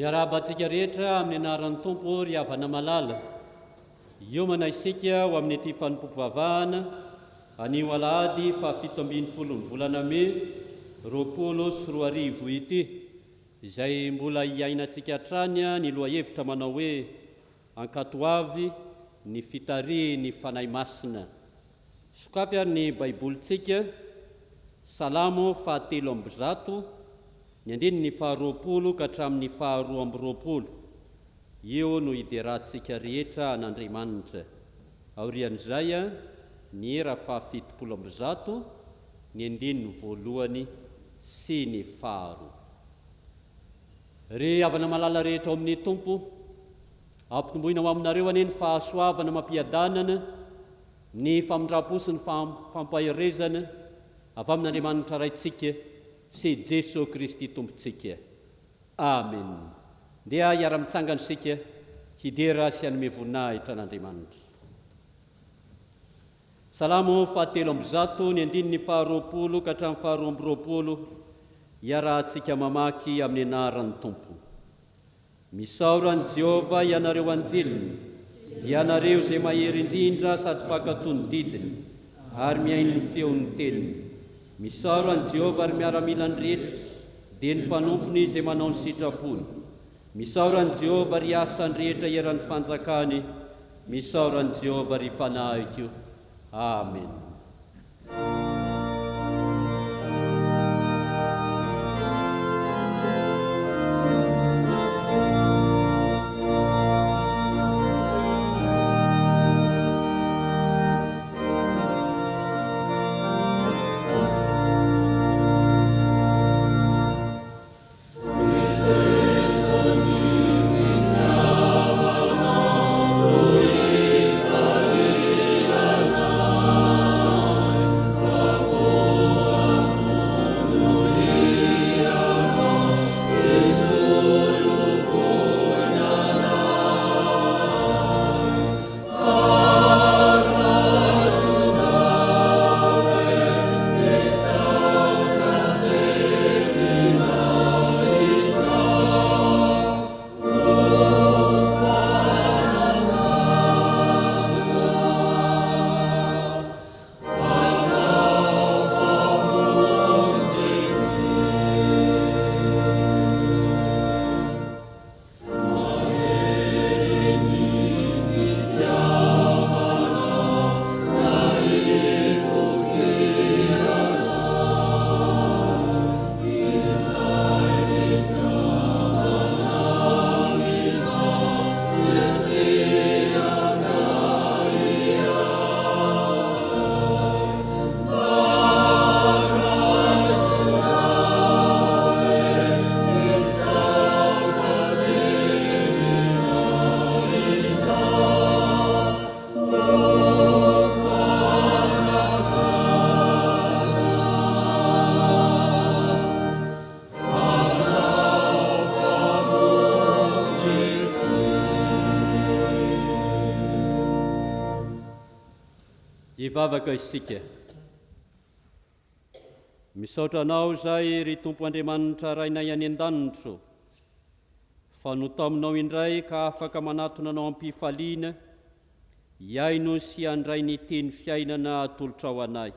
Miarahaba antsika rehetra amin'ny anaran'ny Tompo ry havana malala. Hiomana isika ho amin'ity fanompoam-pivavahana anio alahady faha-17 ny volana mey 2020 ity, izay mbola hiainantsika hatrany ny lohahevitra manao hoe Ankatoavy ny fitarihin'ny Fanahy Masina. Sokafy ary ny Baibolintsika, Salamo fahatelo amby zato, ny andininy faharoapolo ka hatramin'ny faharoa amby roapolo. Io no hiderantsika rehetra an'Andriamanitra. Aorian'izay, ny hira faha-170, ny andininy voalohany sy ny faharoa. Ry havana malala rehetra ao amin'ny Tompo, ampitomboina ho aminareo anie ny fahasoavana amam-piadanana, ny famindram-po sy ny fampaherezana avy amin'Andriamanitra Raintsika sy Jesoa Kristy Tompontsika. Amen. Ndeha hiara-mitsangana isika hidera sy hanome voninahitra an'Andriamanitra. Salamo fahatelo amby zato, ny andininy faharoapolo ka hatramin'ny faharoa amby roapolo, iarahantsika mamaky amin'ny anaran'ny Tompo. Misaora an'i Jehovah, ianareo anjeliny, dia ianareo izay mahery indrindra sady mpankatò ny didiny, ary mihaino ny feon'ny teniny. Misaora an'i Jehovah, ry miaramilany rehetra, dia ny mpanompony izay manao ny sitrapony. Misaora an'i Jehovah, ry asany rehetra eran'ny fanjakany, Misaora an'i Jehovah, ry fanahiko. Amena. Hivavaka isika. Misaotra Anao izahay, ry Tompo Andriamanitra Rainay any an-danitra ô, fa notaominao indray ka afaka manatona Anao am-pifaliana, hihaino sy handray ny teny fiainana atolotrao anay.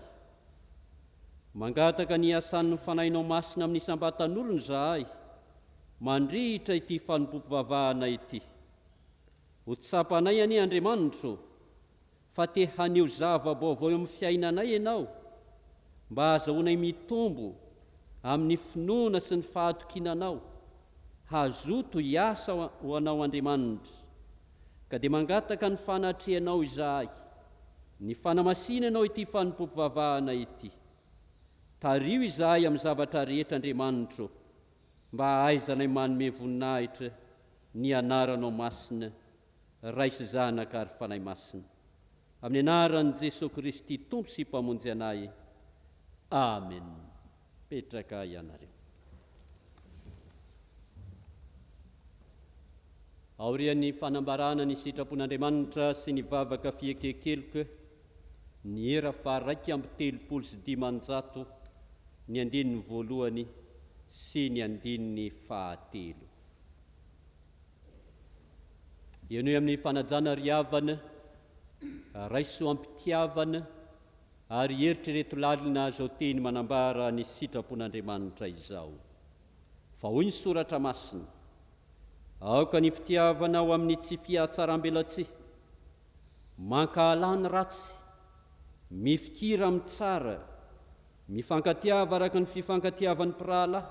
Mangataka ny hiasan'ny Fanahinao Masina amin'ny isam-batan'olona izahay, mandritra ity fanompoam-pivavahana ity. Ho tsapanay anie, Andriamanitra ô, fa te haneho zava-baovao eo amin'ny fiainanay Ianao, mba hahazahoanay mitombo amin'ny finoana sy ny fahatokiana Anao, hazoto hiasa ho Anao Andriamanitra. Ka dia mangataka ny fanatrehanao izahay, ny fanamasinanao ity fanompoam-pivavahana ity. Tariho izahay amin'ny zavatra rehetra Andriamanitro, mba hahaizanay manome voninahitra ny anaranao masina, Ray sy Zanaka ary Fanahy Masina. Amin'ny anaran'i Jesoa Kristy Tompo sy Mpamonjy anay. Amen. Petraka ianareo. Aorian'ny fanambarana ny sitrapon'Andriamanitra sy ny vavaka fieken-keloka, ny hira faha-531, ny andininy voalohany sy ny andininy fahatelo. Henoy amin'ny fanajana ry havana, raiso am-pitiavana ary eritrereto lalina izao teny manambara ny sitrapon'Andriamanitra izao. Fa hoy ny Soratra Masina, Aoka ny fitiavana ho amin'ny tsy fihatsarambelatsihy, mankahalà ny ratsy, mifikira amin'ny tsara, mifankatiava araka ny fifankatiavan'ny mpirahalahy,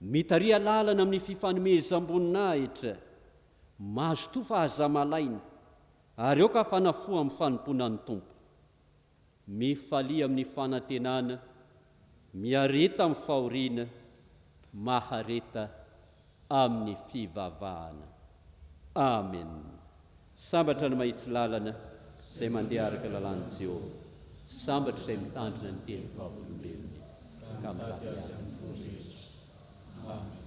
mitariha lalana amin'ny fifanomezam-boninahitra, mazotoa fa aza malaina, ary aoka hafana fo amin'ny fanompoana ny Tompo. Mifalia amin'ny fanantenana, miareta amin'ny fahoriana, mahareta amin'ny fivavahana. Amen. Sambatra ny mahitsy lalana, izay mandeha araka lalàn'i Jehovah. Sambatra izay mitandrina ny teny vavolombelony, ka mitady azy amin'ny fo rehetra. Amen.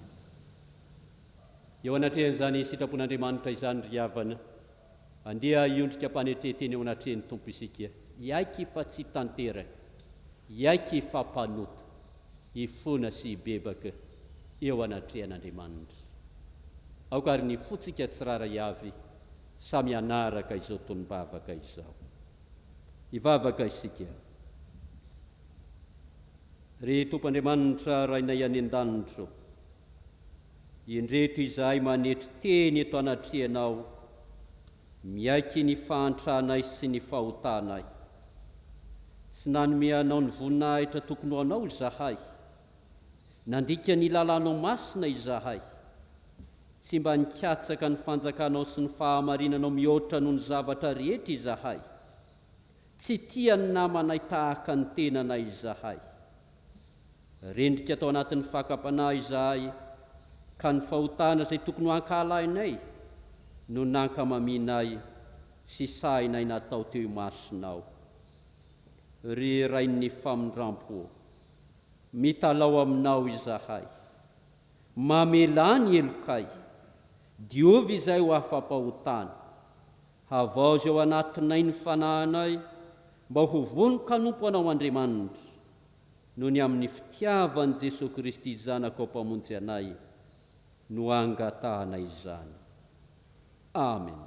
Eo anatrehan'izany sitrapon'Andriamanitra izany, ry havana, Andeha hiondrika am-panetren-tena eo anatrehan'ny Tompo isika, hiaiky fa tsy tanteraka, hiaiky fa mpanota, hifona sy hibebaka eo anatrehan'Andriamanitra. Aoka àry ny fontsika tsirairay avy samy hanaraka izao tonom-bavaka izao. Hivavaka isika. Ry Tompo Andriamanitra Rainay any an-danitra ô, Indreto izahay manetry teny eto anatrehanao, miaiky ny fahantranay sy ny fahotanay. Tsy nanome Anao ny voninahitra tokony ho Anao izahay. Nandika ny lalànao masina izahay. Tsy mba nikatsaka ny fanjakanao sy ny fahamarinanao mihoatra noho ny zavatra rehetra izahay. Tsy tia ny namanay tahaka ny tenanay izahay. Rendrika tao anatin'ny fakam-panahy izahay, ka ny fahotana izay tokony ho ankahalainay no nankamamianay sy sahinay natao teo imasonao. Ry Rain'ny famindrampo ô, mitalaho aminao izahay. Mamelà ny helokay. Diovy izahay ho afa-pahotana. Havaozy ao anatinay ny fanahinay mba ho vonon-kanompo Anao Andriamanitra, noho ny amin'ny fitiavan'i Jesoa Kristy Zanakao Mpamonjy anay no angatahanay izany. Amen.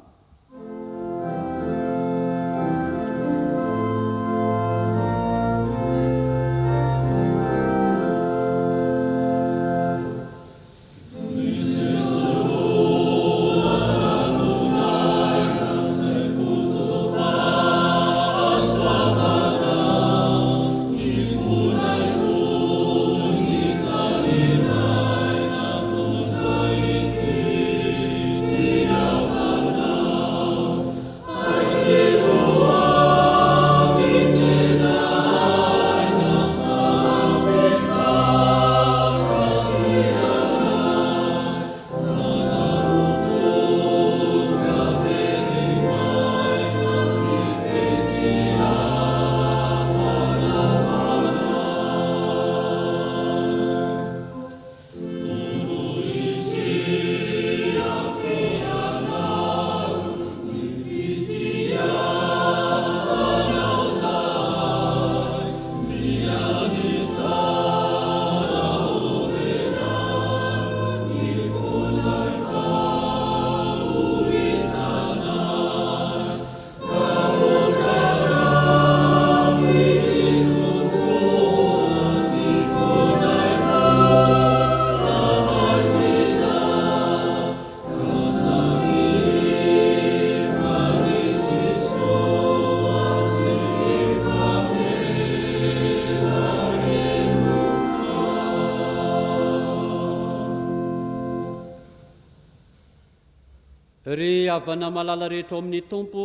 Ry havana malala rehetra ao amin'ny Tompo,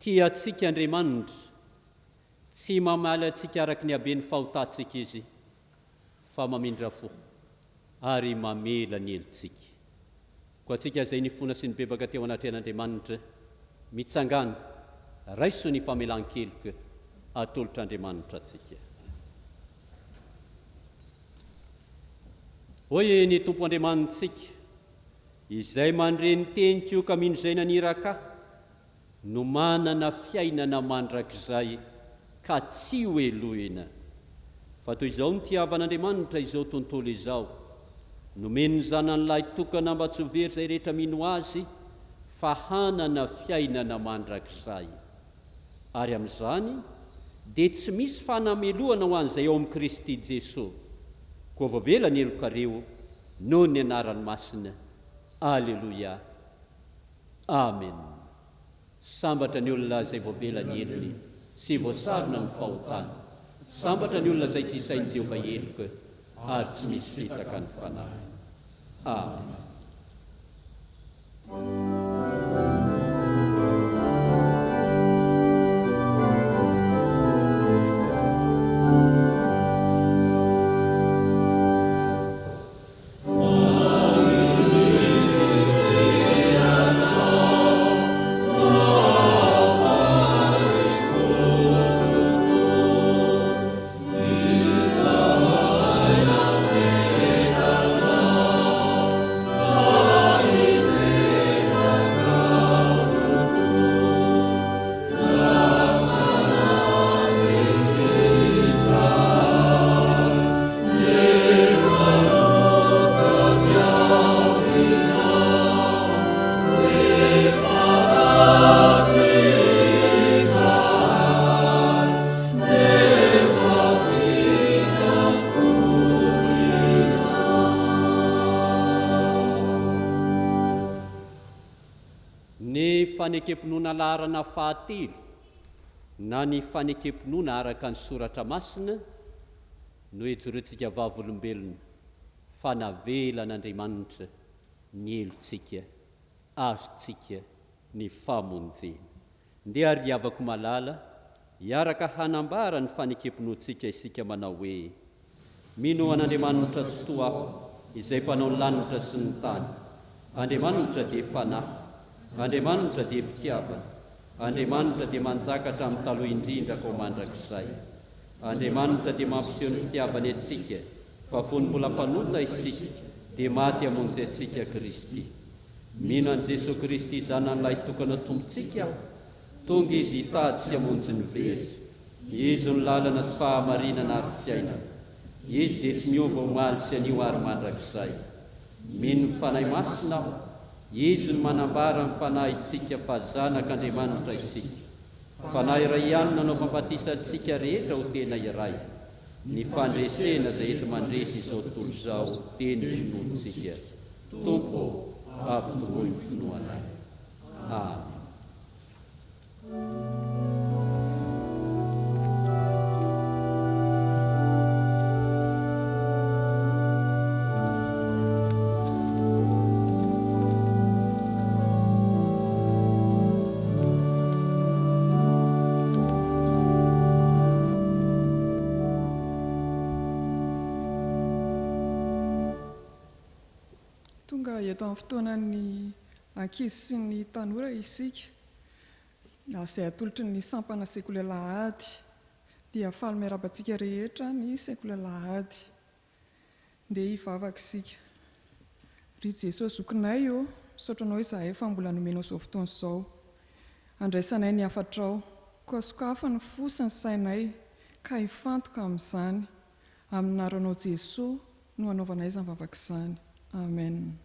tia antsika Andriamanitra. Tsy mamaly antsika araka ny haben'ny fahotantsika Izy, fa mamindra fo ary mamela ny helotsika. Koa antsika izay nifona sy nibebaka teo anatrehan'Andriamanitra, mitsangàna, raiso ny famelan-keloka atolotr'Andriamanitra antsika. Hoy ny Tompo Andriamanitsika, Izay mandre ny teniko ka mino izay naniraka Ahy, no manana fiainana mandrakizay ka tsy ho helohina. Fa toy izao nitiavan'Andriamanitra izao tontolo izao, nomeny ny Zanany lahy tokana mba tsy ho very izay rehetra mino Azy, fa hanana fiainana mandrakizay. Ary amin'izany dia tsy misy fanamelohana ho an'izay ao amin'i Kristy Jesoa. Koa voavela ny helokareo noho ny anarany masina. Aleloia. Amen. Sambatra ny olona izay voavela ny helony sy voasarona ny fahotany. Sambatra ny olona izay tsy isain'i Jehovah heloka ary tsy misy fitaka ny fanahiny. Amen. Ny fanekem-pinoana laharana fahatelo na ny fanekem-pinoana araka ny Soratra Masina no ijoroantsika vavolombelona fa navelan'Andriamanitra ny helotsika, azontsika ny famonjena. Ndeha ry havako malala, hiaraka hanambara ny fanekem-pinoantsika isika manao hoe, Mino an'Andriamanitra Tsitoha aho, izay Mpanao ny lanitra sy ny tany. Andriamanitra dia Fanahy. Andriamanitra dia Fitiavana. Andriamanitra dia manjaka hatramin'ny taloha indrindra ka ho mandrakizay. Andriamanitra dia mampiseho ny fitiavany antsika, fa fony mbola mpanota isika, dia maty hamonjy antsika Kristy. Mino an'i Jesoa Kristy Zanany Lahitokana Tompontsika aho. Tonga Izy hitady sy hamonjy ny very. Izy no lalana sy fahamarinana ary fiainana. Izy dia tsy miova omaly sy anio ary mandrakizay. Mino ny Fanahy Masina aho. Izy no manambara ny fanahintsika fa zanak'Andriamanitra isika. Fanahy iray ihany no nanaovam-batisa antsika rehetra ho tena iray. Ny fandresena izay enti-mandresy izao tontolo izao dia ny finoantsika. Tompo ô, ampitomboy ny finoanay. Amen. Tonga eto amin'ny fotoanan'ny ankizy sy ny tanora isika, izay atolotry ny sampana Sekoly Alahady. Dia faly miarahaba antsika rehetra ny Sekoly Alahady. Ndeha hivavaka isika. Ry Jesoa Zokinay ô, misaotra Anao izahay fa mbola nomenao izao fotoana izao. Andraisanay ny hafatrao. Koa sokafy ny fo sy ny sainay ka hifantoka amin'izany. Amin'ny anaranao Jesoa no anaovanay izany vavaka izany. Amen.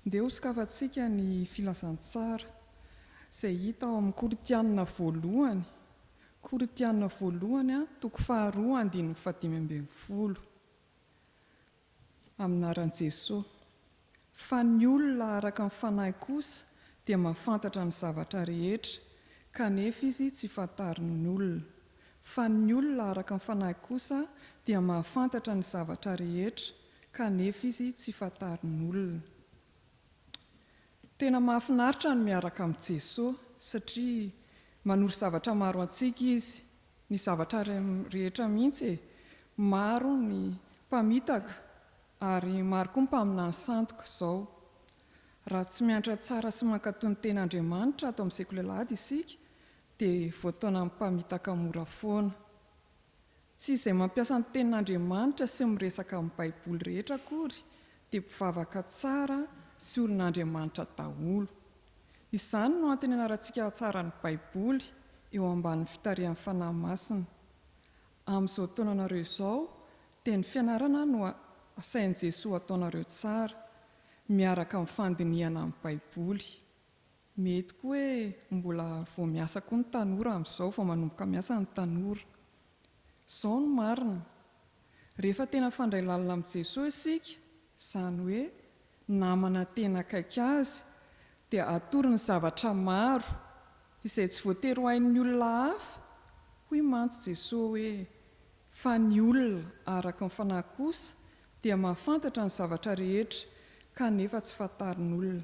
Ndeha hosokafantsika ny filazantsara izay hita ao amin'ny Korintianina voalohany, Korintiana voalohany toko faharoa andininy fahadimy ambin'ny folo. Amin'ny anaran'i Jesoa. Fa ny olona araka ny fanahy kosa dia mahafantatra ny zavatra rehetra, kanefa izy tsy fantarin'ny olona. Fa ny olona araka ny fanahy kosa dia mahafantatra ny zavatra rehetra, kanefa izy tsy fantarin'olona. Tena mahafinaritra ny miaraka amin'i Jesoa satria manoro zavatra maro antsika Izy, ny zavatra rehetra mihitsy e! Maro ny mpamitaka ary maro koa ny mpaminany sandoka izao. Raha tsy miantra tsara sy mankatò ny Tenin'Andriamanitra ato amin'ny Sekoly Alahady isika dia voataonan'ny mpamitaka mora foana. Tsy izay mampiasa ny Tenin'Andriamanitra sy miresaka amin'ny Baiboly rehetra akory dia mpivavaka tsara sy olon'Andriamanitra daholo. Izany no antony ianarantsika hahatsara ny Baiboly eo ambanin'ny fitarihan'ny Fanahy Masina. Amin'izao taonanareo izao dia ny fianarana no asain'i Jesoa ataonareo tsara, miaraka amin'ny fandinihana ny Baiboly. Mety koa hoe mbola vao miasa koa ny tanora amin'izao, vao manomboka miasa ny tanora. Izao no marina, rehefa tena mifandray lalina amin'i Jesoa isika, izany hoe namana tena akaiky Azy, dia atorony zavatra maro izay tsy voatery ho hain'ny olona hafa, hoy mantsy Jesoa hoe, Fa ny olona araka ny fanahy kosa dia mahafantatra ny zavatra rehetra kanefa tsy fantarin'olona.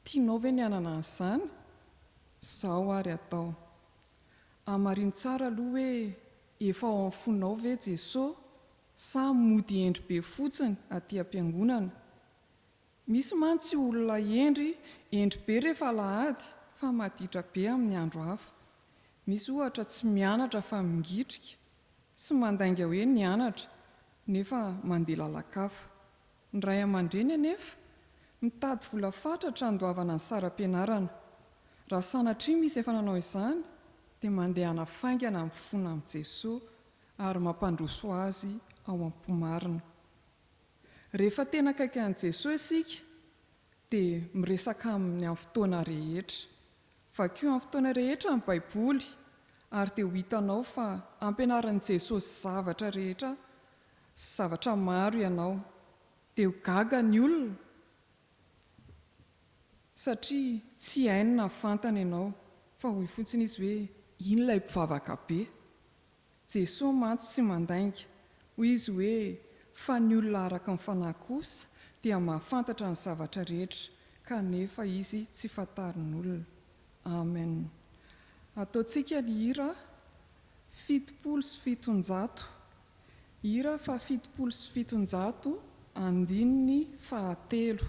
Tianao ve ny hanana an'izany? Izao ary atao. Hamarino tsara aloha hoe efa ao amin'ny fonao ve Jesoa sa mody hendry be fotsiny aty am-piangonana? Misy mantsy olona hendry hendry be rehefa alahady fa maditra be amin'ny andro hafa. Misy ohatra tsy mianatra fa mingitrika sy mandainga hoe nianatra nefa mandeha lalan-kafa. Ny ray aman-dreny anefa mitady vola fatratra handoavana ny saram-pianarana. Raha sanatria misy efa nanao izany dia mandehana faingana mifona amin'i Jesoa ary mampandroso azy ao am-po marina. Rehefa tena akaiky an'i Jesoa isika dia miresaka Aminy amin'ny fotoana rehetra. Vakio amin'ny fotoana rehetra ny Baiboly ary dia ho hitanao fa ampianarin'i Jesosy zavatra rehetra sy zavatra maro ianao. Dia ho gaga ny olona satria tsy hainy na fantany ianao fa hoy fotsiny izy hoe iny ilay mpivavaka be. Jesoa mantsy tsy mandainga. Hoy izy hoe, Fa ny olona araka ny fanahy kosa dia mahafantatra ny zavatra rehetra, kanefa izy tsy fantarin'olona. Amen. Ataontsika ny hira 770. Hira faha-770, andininy fahatelo.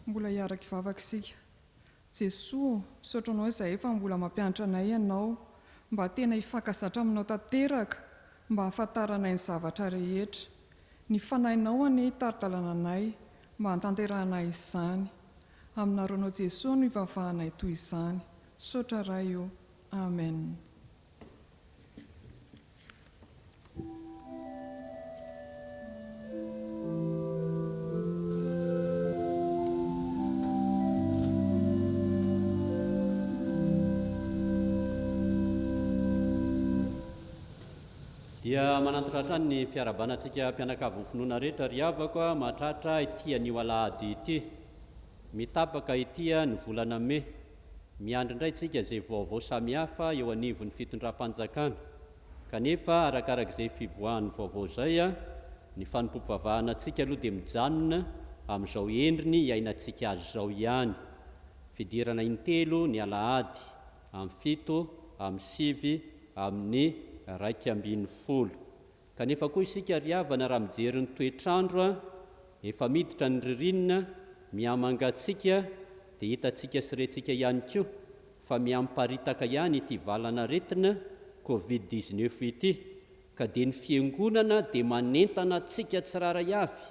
Mbola hiara-kivavaka isika. Jesoa ô, misaotra Anao izahay fa mbola mampianatra anay Ianao mba tena hifankazatra aminao tanteraka mba hahafantaranay ny zavatra rehetra. Ny Fanahinao anie hitari-dalana anay mba hanatanterahanay izany. Aminaronao Jesoa no ivavahanay toy izany. Misaotra Ray ô. Amen. Dia manantitra hatrany ny fiarahabana antsika mpianakavin'ny finoana rehetra ry havako a, mahatratra ity anio alahady ity. Mitapaka ity ny volana mey. Miandry indray tsika izay vaovao samihafa eo anivon'ny fitondram-panjakana. Kanefa arakarak'izay fivoahan'ny vaovao izay, ny fanompoam-pivavahana antsika aloha dia mijanona amin'izao endriny iainantsika azy izao ihany. Fidirana intelo ny alahady, amin'ny fito, amin'ny sivy, amin'ny 11. Kanefa koa isika ry havana raha mijery ny toetr'andro efa miditra ny ririnina, mihamangatsiaka dia hitantsika sy rentsika ihany koa fa mihamiparitaka ihany ity valan'aretina covid 19 ity ka dia ny fiangonana dia manentana antsika tsirairay avy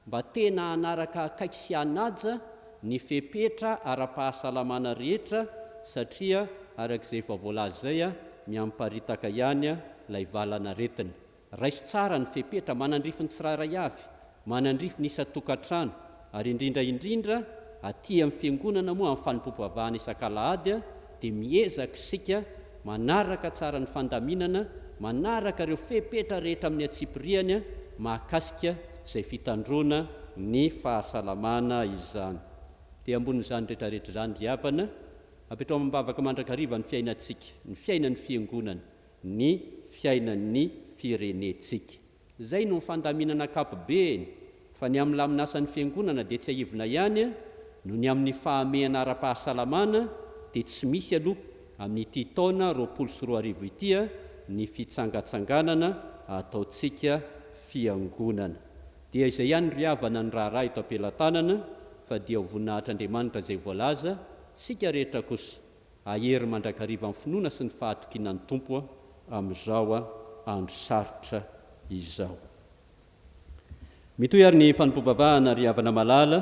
mba tena hanaraka akaiky sy hanaja ny fepetra ara-pahasalamana rehetra satria araka izay efa voalaza izay mihamiparitaka ihany ilay valan'aretina. Raiso tsara ny fepetra manandrify ny tsirairay avy, manandrify ny isan-tokantrano ary indrindra indrindra aty amin'ny fiangonana moa amin'ny fanompoam-pivavahana isak'alahady dia miezaka isika manaraka tsara ny fandaminana, manaraka ireo fepetra rehetra amin'ny antsipiriany mahakasika izay fitandroana ny fahasalamana izany. Dia ambonin'izany rehetra rehetra izany ry havana, apetraho amim-bavaka mandrakariva ny fiainantsika, ny fiainan'ny Fiangonana, ny fiainan'ny firenentsika. Izay no fandaminana ankapobeny, fa ny amin'ny lamin'asan'ny Fiangonana dia tsiahivina ihany. Noho ny amin'ny fahamehana ara-pahasalamana dia tsy misy aloha amin'ity taona 2020 ity ny fitsangatsanganana ataontsika Fiangonana. Dia izay ihany ry havana ny raharaha eto am-pelatanana fa dia ho voninahitr'Andriamanitra izay voalaza, isika rehetra kosa hahery mandrakariva amin'ny finoana sy ny fahatokiana ny Tompo amin'izao andro sarotra izao. Mitohy ary ny fanompoam-pivavahana ry havana malala,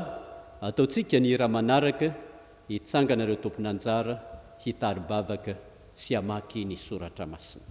ataontsika ny hira manaraka, hitsangana ireo tompon'anjara hitari-bavaka sy hamaky ny soratra masina.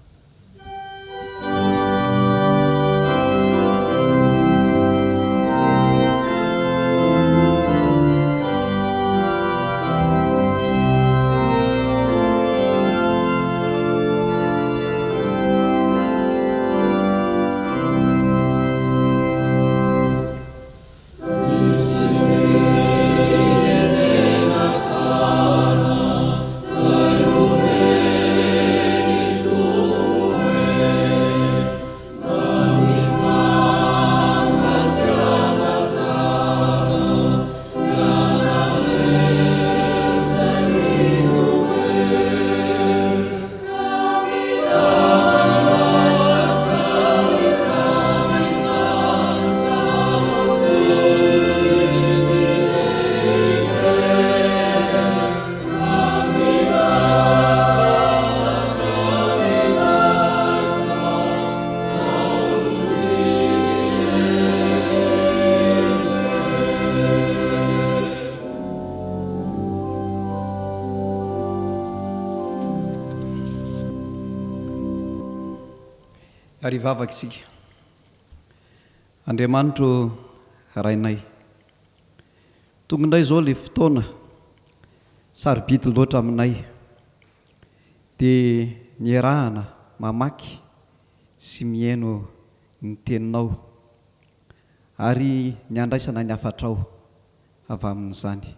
Ary hivavaka isika. Andriamanitro Rainay, tonga indray izao ilay fotoana sarobidy loatra aminay, dia niarahana mamaky sy mihaino ny Teninao ary ny handraisana ny hafatrao avy amin'izany.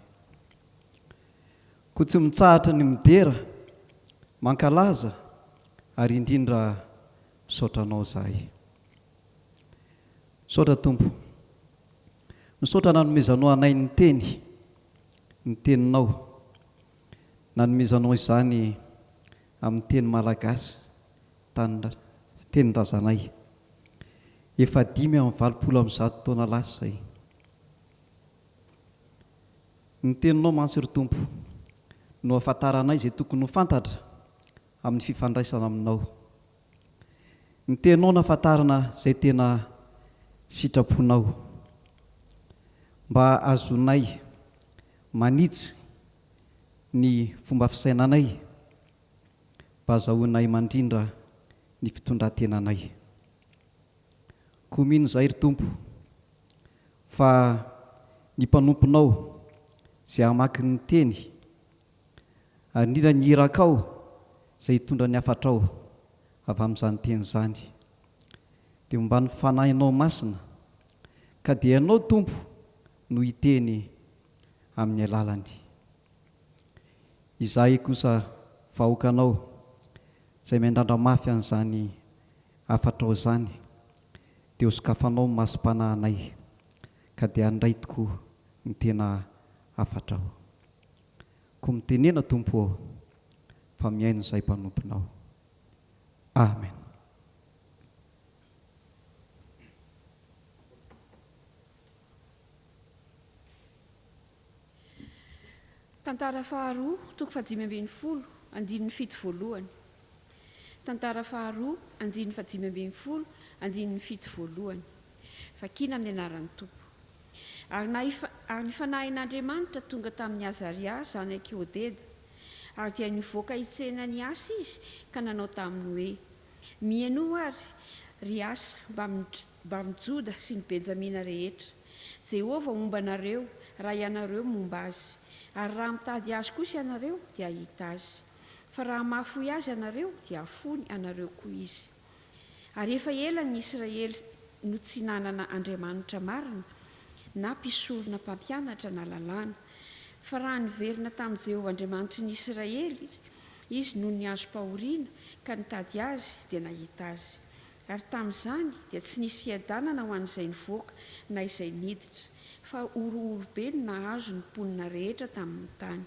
Koa tsy mitsahatra ny midera, mankalaza ary indrindra misaotra Anao izahay. Misaotra Tompo. Misaotra nanomezanao anay ny Teny, ny Teninao. Nanomezanao izany amin'ny teny malagasy, tany tenin-drazanay. Efa 185 taona lasa izay. Ny Teninao mantsy, ry Tompo, no ahafantaranay izay tokony ho fantatra amin'ny fifandraisana Aminao. Ny Teninao no ahafantarana izay tena sitraponao, mba hahazoanay manitsy ny fomba fisainanay, mba hahazahoanay mandrindra ny fitondran-tenanay. Koa mino izahay, ry Tompo, fa ny mpanomponao izay hamaky ny Teny, ary indrindra ny irakao izay hitondra ny hafatrao avy amin'izany Teny izany, dia homban'ny Fanahinao Masina, ka dia Ianao, Tompo, no hiteny amin'ny alalany. Izahay kosa vahoakanao izay miandrandra mafy an'izany hafatrao izany, dia hosokafanao ny masom-panahinay, ka dia handray tokoa ny tena hafatrao. Koa mitenena, Tompo ô, fa mihaino izahay mpanomponao. Amen. Tantara faharoa, toko fahadimy ambin'ny folo, andininy fito voalohany. Tantara faharoa, andininy fahadimy ambin'ny folo, andininy fito voalohany. Vakina amin'ny anaran'ny Tompo. Ary na ary ny Fanahin'Andriamanitra tonga tamin'i Azaria, zanak'i Odeda. Ary dia nivoaka hitsena an'i Asa izy ka nanao taminy hoe, Mihainoa àry, ry Asa, mbamin'ny mbamin'i Joda sy ny Benjamina rehetra. Jehovah homba anareo, raha ianareo momba Azy. Ary raha mitady Azy kosa ianareo, dia hahita Azy. Fa raha mahafoy Azy ianareo, dia hafoiny anareo koa Izy. Ary efa ela ny Israely no tsy nanana Andriamanitra marina, na mpisorona mpampianatra na lalàna. Fa raha niverina tamin'i Jehovah Andriamanitry ny Israely izy nony niazom-pahoriana ka nitady Azy, dia nahita Azy. Ary tamin'izany dia tsy nisy fiadanana ho an'izay nivoaka na izay niditra. Fa horohoro be no nahazo ny mponina rehetra tamin'ny tany.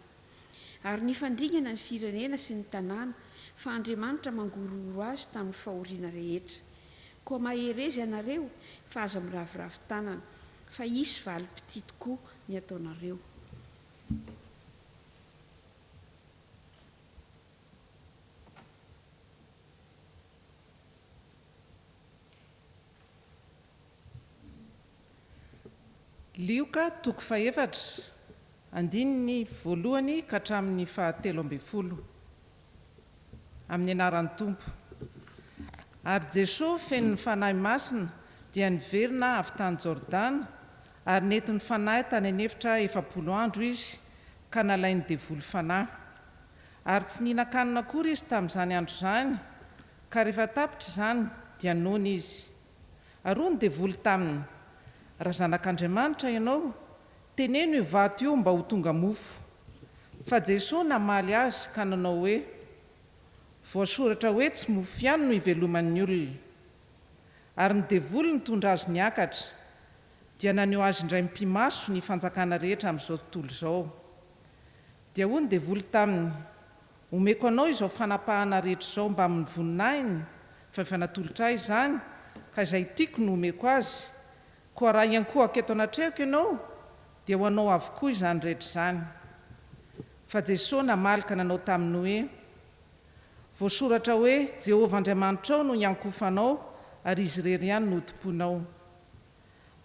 Ary nifandringana ny firenena sy ny tanàna, fa Andriamanitra mangorohoro azy tamin'ny fahoriana rehetra. Koa mahereza ianareo, fa aza miraviravy tanana, fa hisy valim-pitia tokoa ny ataonareo. Lioka toko fahefatra, andininy voalohany ka hatramin'ny fahatelo ambin'ny folo. Amin'ny anaran'ny Tompo. Ary Jesoa feno ny Fanahy Masina dia niverina avy tany Jordana, ary nentin'ny Fanahy tany an'efitra 40 andro Izy, ka nalain'ny devoly fanahy. Ary tsy nihinan-kanina akory Izy tamin'izany andro izany, ka rehefa tapitra izany, dia noana Izy. Ary hoy ny devoly taminy, Raha Zanak'Andriamanitra Ianao, teneno io vato io mba ho tonga mofo. Fa Jesoa namaly azy ka nanao hoe, Voasoratra hoe tsy mofo ihany no iveloman'ny olona. Ary ny devoly nitondra azy niakatra, dia naneho azy indray mipi-maso ny fanjakana rehetra amin'izao tontolo izao. Dia hoy ny devoly taminy, Omeko anao izao fanapahana rehetra izao mbamin'ny voninahiny, fa efa natolotra ahy izany, ka izay tiako no omeko azy, Koa raha hiankohoka eto anatrehako ianao, dia ho anao avokoa izany rehetra izany. Fa Jesoa namaly ka nanao taminy hoe, Voasoratra hoe, Jehovah Andriamanitrao no hiankohofanao, ary Izy irery ihany no hotompoinao.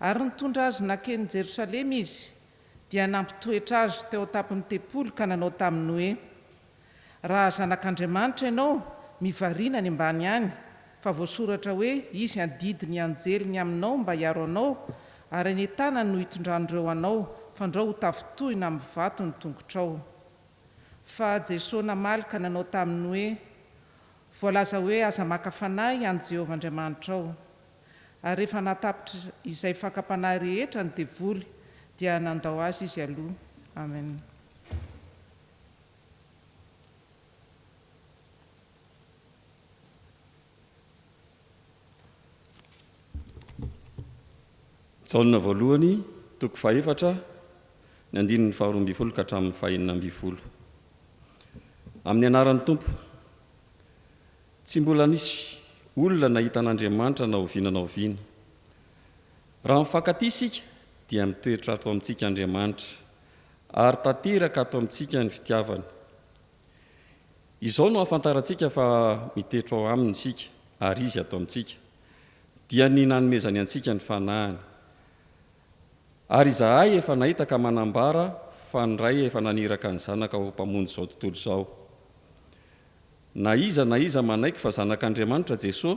Ary nitondra azy nankeny Jerosalema Izy, dia nampitoetra azy teo an-tampon'ny tempoly ka nanao taminy hoe, Raha Zanak'Andriamanitra ianao, mivarina any ambany any, fa voasoratra hoe, Izy handidy ny anjeliny aminao mba hiaro anao, ary any an-tanany no hitondran'ireo anao, fandrao ho tafintohina amin'ny vato ny tongotrao. Fa Jesoa namaly ka nanao taminy hoe, Voalaza hoe, Aza maka fanahy an'i Jehovah Andriamanitrao. Ary rehefa nahatapitra izay fakam-panahy rehetra ny devoly, dia nandao azy izy aloha. Amen. Jaona voalohany, toko fahefatra, ny andininy faharoa ambin'ny folo ka hatramin'ny fahenina ambin'ny folo. Amin'ny anaran'ny Tompo. Tsy mbola nisy olona nahita an'Andriamanitra na oviana na oviana. Raha mifankatia isika, dia mitoetra ato amintsika Andriamanitra, ary tanteraka ato amintsika ny fitiavany. Izao no ahafantarantsika fa mitoetra ao Aminy isika ary Izy ato amintsika, dia ny nanomezany antsika ny Fanahiny. Ary izahay efa nahita ka manambara fa ny Ray efa naniraka ny Zanaka ho Mpamonjy izao tontolo izao. Na iza na iza manaiky fa Zanak'Andriamanitra Jesoa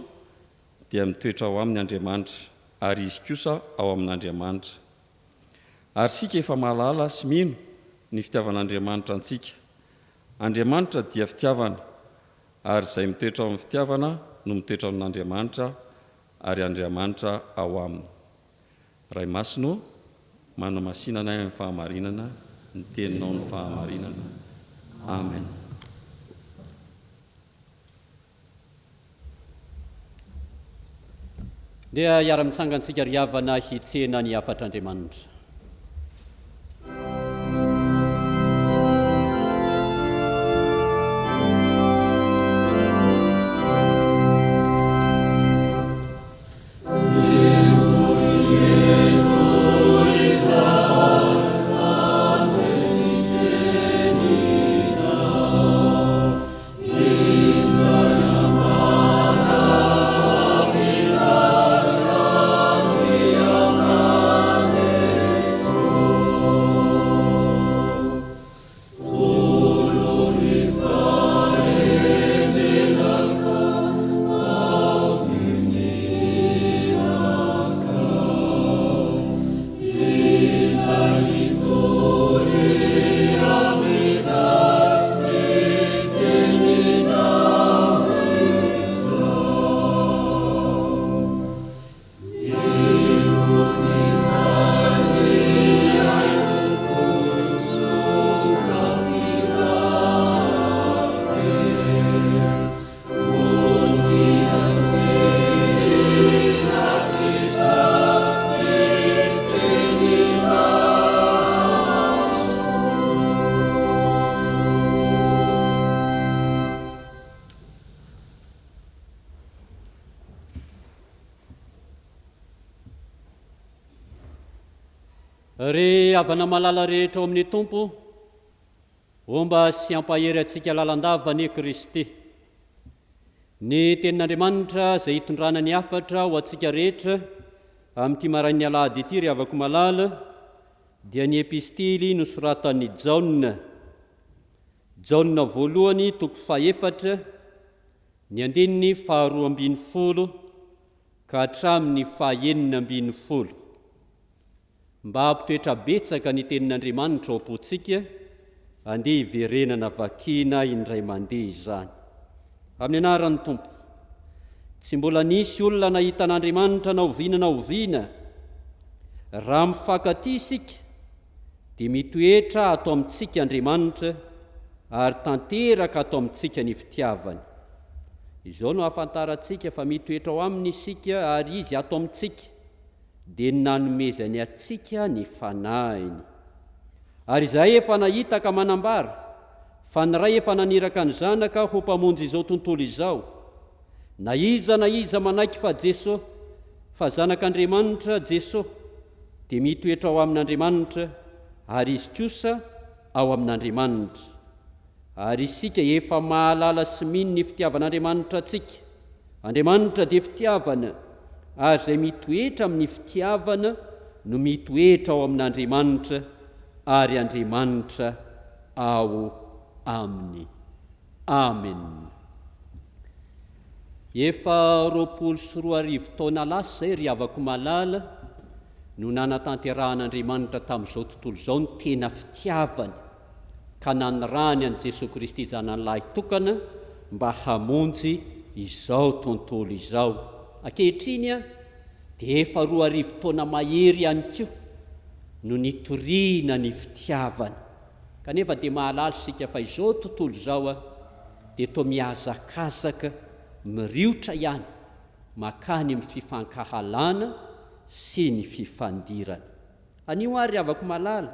dia mitoetra ao aminy Andriamanitra, ary izy kosa ao amin'Andriamanitra. Ary isika efa mahalala sy mino ny fitiavan'Andriamanitra antsika. Andriamanitra dia fitiavana, ary izay mitoetra ao amin'ny fitiavana no mitoetra ao amin'Andriamanitra, ary Andriamanitra ao aminy. Ray Masina ô, manamasina anay amin'ny fahamarinana, ny Teninao no fahamarinana. Amen. Ndeha hiara-mitsangantsika ry havana hitsena ny hafatr'Andriamanitra. Ry havana malala rehetra ao amin'ny Tompo, homba sy hampahery antsika lalandava anie Kristy. Ny Tenin'Andriamanitra izay hitondrana ny hafatra ho antsika rehetra amin'ity marain'ny alahady ity ry havako malala dia ny epistily nosoratan'i Jaona. Jaona voalohany toko fahefatra, ny andininy faharoa ambin'ny folo ka hatramin'ny fahenina ambin'ny folo. Mba hampitoetra betsaka ny Tenin'Andriamanitra ao am-pontsika, andeha hiverenana vakiana indray mandeha izany. Amin'ny anaran'ny Tompo. Tsy mbola nisy olona nahita an'Andriamanitra na oviana na oviana. Raha mifankatia isika, dia mitoetra ato amintsika Andriamanitra ary tanteraka ato amintsika ny fitiavany. Izao no ahafantarantsika fa mitoetra ao Aminy isika ary Izy ato amintsika, dia ny nanomezany antsika ny Fanahiny. Ary izahay efa nahita ka manambara fa ny Ray efa naniraka ny Zanaka ho Mpamonjy izao tontolo izao. Na iza na iza manaiky fa Jeso, fa Zanak'Andriamanitra Jeso, dia mitoetra ao amin'Andriamanitra, ary izy kosa ao amin'Andriamanitra. Ary isika efa mahalala sy mino ny fitiavan'Andriamanitra antsika. Andriamanitra dia fitiavana, ary izay mitoetra amin'ny fitiavana no mitoetra ao amin'Andriamanitra, ary Andriamanitra ao aminy. Amen. Efa 2020 taona lasa izay ry havako malala no nanatanterahan'Andriamanitra tamin'izao tontolo izao ny tena fitiavany ka nanirahany an'i Jesoa Kristy Zanany lahy tokana mba hamonjy izao tontolo izao. Ankehitriny dia efa 2000 taona mahery ihany koa no nitoriana ny fitiavana. Kanefa dia mahalala isika fa izao tontolo izao dia toa mihazakazaka miriotra ihany makany amin'ny fifankahalana sy ny fifandirana. Anio ary ry havako malala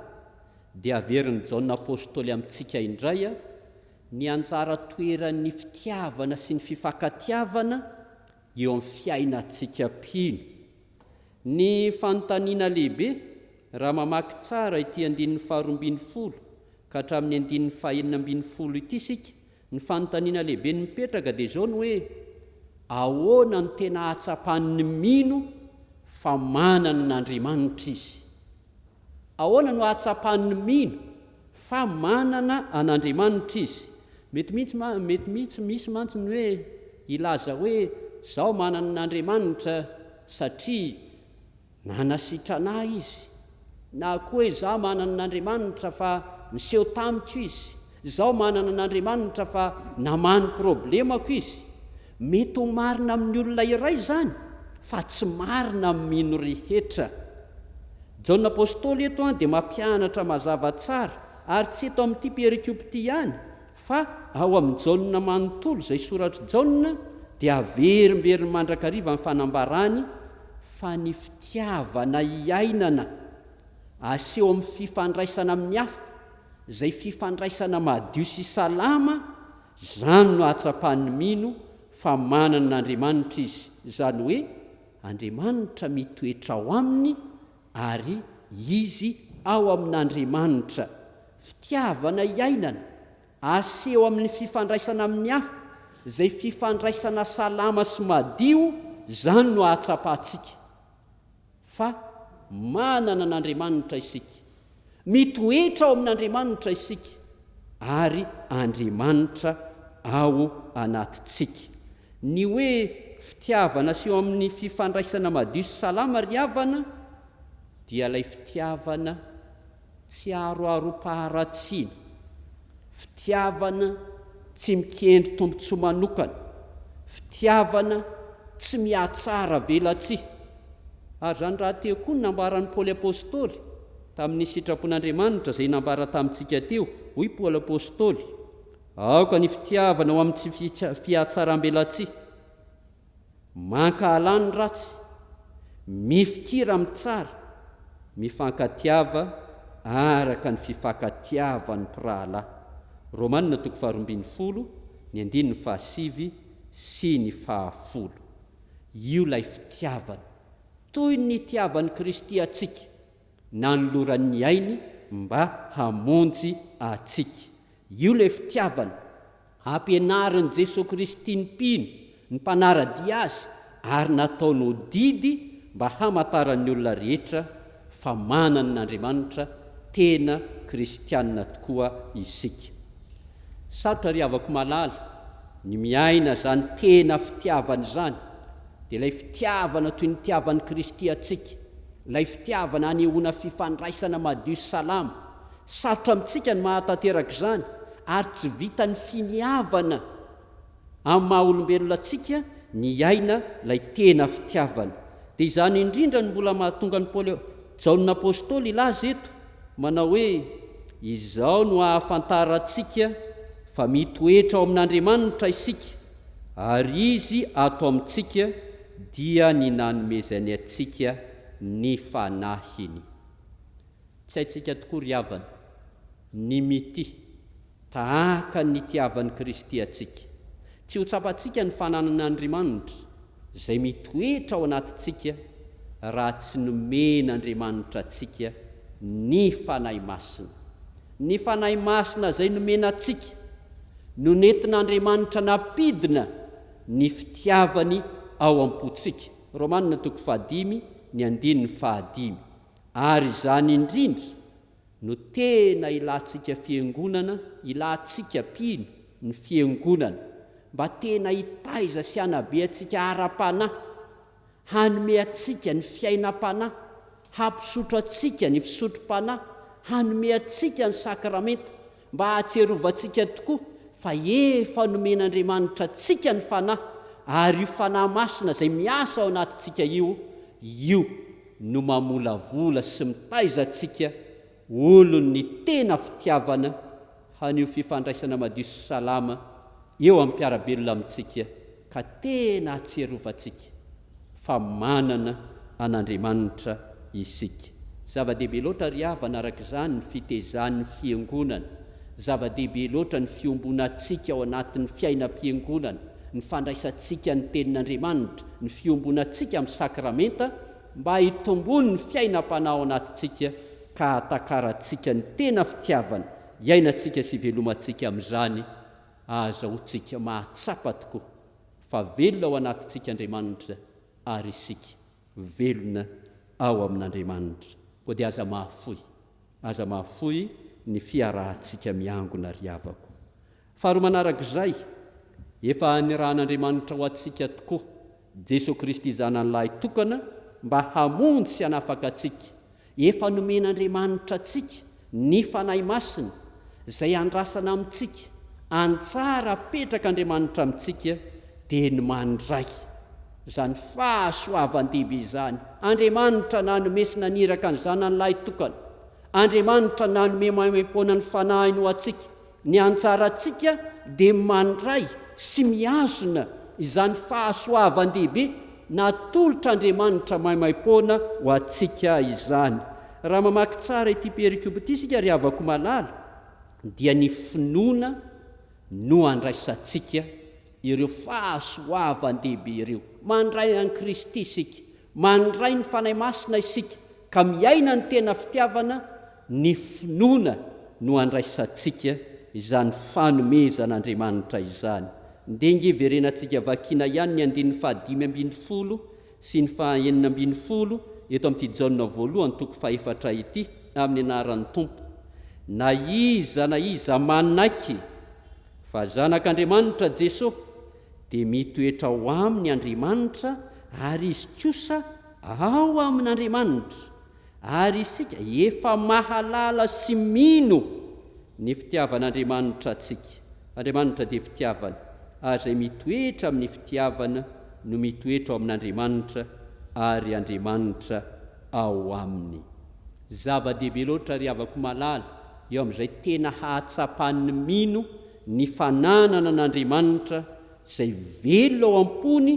dia averin'i Jaona Apostoly amintsika indray ny anjara toeran'ny fitiavana sy ny fifankatiavana eo amin'ny fiainantsika mpino. Ny fanontaniana lehibe, raha mamaky tsara ity andininy faharoa ambin'ny folo ka hatramin'ny andininy fahenina ambin'ny folo ity isika, ny fanontaniana lehibe ny mipetraka dia izao ny hoe, ahoana no tena ahatsapan'ny mino fa manana an'Andriamanitra izy? Ahoana no ahatsapan'ny mino fa manana an'Andriamanitra izy? Mety mihitsy ma, mety mihitsy misy mantsy ny hoe hilaza hoe izaho manana an'Andriamanitra satria nanasitrana ahy Izy, na koa hoe izaho manana an'Andriamanitra fa niseho tamiko Izy, izaho manana an'Andriamanitra fa namaha ny problemako Izy. Mety ho marina amin'ny olona iray izany fa tsy marina amin'ny mino rehetra. Jaona Apostoly eto dia mampianatra mazava tsara, ary tsy eto amin'ity perikopa ity ihany fa ao amin'i Jaona manontolo izay soratr'i Jaona dia averimberiny mandrakariva ny fanambarany fa ny fitiavana iainana aseho amin'ny fifandraisana amin'ny hafa, izay fifandraisana madio sy salama, Izany no ahatsapan'ny mino fa manana an'Andriamanitra izy, izany hoe Andriamanitra mitoetra ao aminy ary izy ao amin'Andriamanitra. Fitiavana iainana, aseho amin'ny fifandraisana amin'ny hafa, izay fifandraisana salama sy madio, izany no ahatsapantsika. Fa manana an'Andriamanitra isika. Mitoetra ao amin'Andriamanitra isika, ary Andriamanitra ao anatintsika. Ny hoe fitiavana aseho amin'ny fifandraisana madio sy salama ry havana, dia ilay fitiavana tsy aroarom-paharatsiana, fitiavana tsy mikendry tombontsoa manokana, fitiavana tsy mihatsara velatsihy. Ary izany rahateo koa no nambaran'i Paoly Apostoly tamin'ny sitrapon'Andriamanitra izay nambara tamintsika teo, hoy Paoly Apostoly, Aoka ny fitiavana ho amin'ny tsy fihatsarambelatsihy. Mankahalà ny ratsy, mifikira amin'ny tsara, mifankatiava araka ny fifankatiavan'ny mpirahalahy. Romana toko faharoa ambin'ny folo, ny andininy fahasivy sy ny fahafolo. Io ilay fitiavana, toy ny nitiavan'i Kristy antsika. Nanolorany ny ainy mba hamonjy antsika. Io ilay fitiavana ampianarin'i Jesoa Kristy ny mpino, ny mpanara-dia Azy, ary nataony ho didy mba hamantaran'ny olona rehetra fa manana an'Andriamanitra tena kristiana tokoa isika. Sarotra ry havako malala ny miaina izany tena fitiavana izany, dia ilay fitiavana toy ny nitiavan'i Kristy antsika, ilay fitiavana anehoana fifandraisana madio sy salama. Sarotra amintsika ny mahatanteraka izany ary tsy vitan'ny finiavana amin'ny maha olombelona antsika ny hiaina ilay tena fitiavana. Dia izany indrindra no mbola mahatonga an'i Paoly Jaona Apostoly hilaza eto manao hoe, Izao no ahafantarantsika fa mitoetra ao amin'Andriamanitra isika, ary Izy ato amintsika dia ny nanomezany antsika ny Fanahiny. Tsy haintsika tokoa ry havana ny mitia tahaka ny nitiavan'i Kristy antsika. Tsy ho tsapantsika ny fananan'Andriamanitra izay mitoetra ao anatintsika raha tsy nomen'Andriamanitra antsika ny Fanahy Masina. Ny Fanahy Masina izay nomena antsika no nentin'Andriamanitra nampidina ny fitiavany ao am-pontsika. Romana toko fahadimy ny andininy fahadimy. Ary izany indrindra no tena ilantsika fiangonana, ilantsika mpino ny fiangonana, mba tena hitaiza sy hanabe antsika ara-panahy, hanome antsika ny fiainam-panahy, hampisotro antsika ny fisotrom-panahy, hanome antsika ny sakramenta, Mba hahatsiarovantsika tokoa fa efa nomen'Andriamanitra antsika ny Fanahy, ary io Fanahy Masina izay miasa ao anatintsika io, io no mamolavola sy mitaiza antsika olon'ny tena fitiavana haneho fifandraisana madio sy salama eo amin'ny mpiara-belona amintsika ka tena hahatsiarovantsika fa manana an'Andriamanitra isika. Zava-dehibe loatra ry havana araka izany ny fitezan'ny Fiangonana, zava-dehibe loatra ny fiombonantsika ao anatin'ny fiainam-piangonana, ny fandraisantsika ny Tenin'Andriamanitra, ny fiombonantsika amin'ny sakramenta mba hitomboan'ny fiainam-panahy ao anatintsika ka hahatakarantsika ny tena fitiavana iainantsika sy ivelomantsika amin'izany ahazahoantsika mahatsapa tokoa fa velona ao anatintsika Andriamanitra ary isika velona ao amin'Andriamanitra. Koa dia aza mahafoy, aza mahafoy ny fiarahantsika miangona ry havako. Faharoa manarak'izay, efa nirahan'Andriamanitra ho antsika tokoa Jesoa Kristy Zanany Lahy tokana mba hamonjy sy hanafaka antsika Efa nomen'Andriamanitra antsika ny Fanahy Masina, izay andrasana amintsika, anjara apetrak'Andriamanitra amintsika dia ny mandray izany fahasoavan-dehibe izany. Andriamanitra nanome sy naniraka ny Zanany Lahitokana. Andriamanitra nanome maimaimpoana ny Fanahiny ho antsika. Ny anjarantsika dia mandray sy mihazona izany fahasoavan-dehibe natolotr'Andriamanitra maimaimpoana ho antsika izany. Raha mamaky tsara ity perikopa ity isika ry havako malala dia ny finoana no andraisantsika ireo fahasoavan-dehibe ireo. Mandray an'i Kristy isika, mandray ny Fanahy Masina isika ka miaina ny tena fitiavana, ny finoana no andraisantsika izany fanomezan'Andriamanitra izany. Ndeha ange hiverenantsika vakiana ihany ny andininy fahadimy ambinifolo sy ny faha-enina ambinifolo eto amin'ity Jaona voalohany toko fahefatra ity, amin'ny anaran'ny Tompo. Na iza na iza manaiky fa Zanak'Andriamanitra Jesoa, dia mitoetra ao aminy Andriamanitra ary izy kosa ao amin'Andriamanitra. Ary isika efa mahalala sy mino ny fitiavan'Andriamanitra antsika. Andriamanitra dia fitiavana, ary izay mitoetra amin'ny fitiavana no mitoetra ao amin'Andriamanitra, ary Andriamanitra ao aminy. Zava-dehibe loatra ry havako malala eo amin'izay tena hahatsapan'ny mino ny fananana an'Andriamanitra izay velona ao am-pony